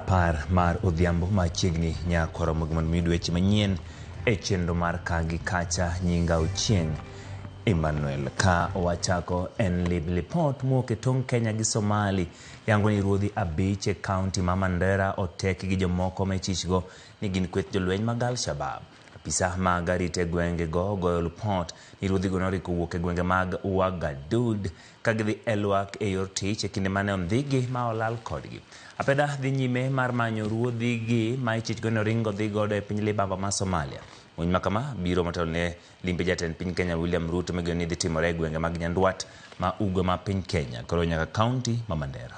10 mar odhiambo machiegni nyakwaro mondo mi weche manyien e chenro mar ka gi kacha. Nyinga Ochieng Emmanuel. Ka wachako en lipot mowuok e tong' Kenya gi Somali yango ni ruodhi 5 e kaunti ma Mandera otek gi jomoko ma ichichgo ni gin kweth jolweny mag Al-Shabaab. Apisa mag arita e gwenge go ogoyo lipot ni ruodhigo noriko wuok e gwenge mag Wagadud ka gidhi Elwak e yor tich e kinde mane ondhigi ma olal kodgi. Apeda dhi nyime mar manyo ruodhigi ma ichichgo ni oringo dhi godo e piny libamba ma Somalia. Monj ma kama biro motelo ne limbe jatend piny Kenya William Ruto migeno ni dhi timore e gwenge mag Nyandwat ma ugwe ma piny Kenya koro nyaka kaunti ma Mandera.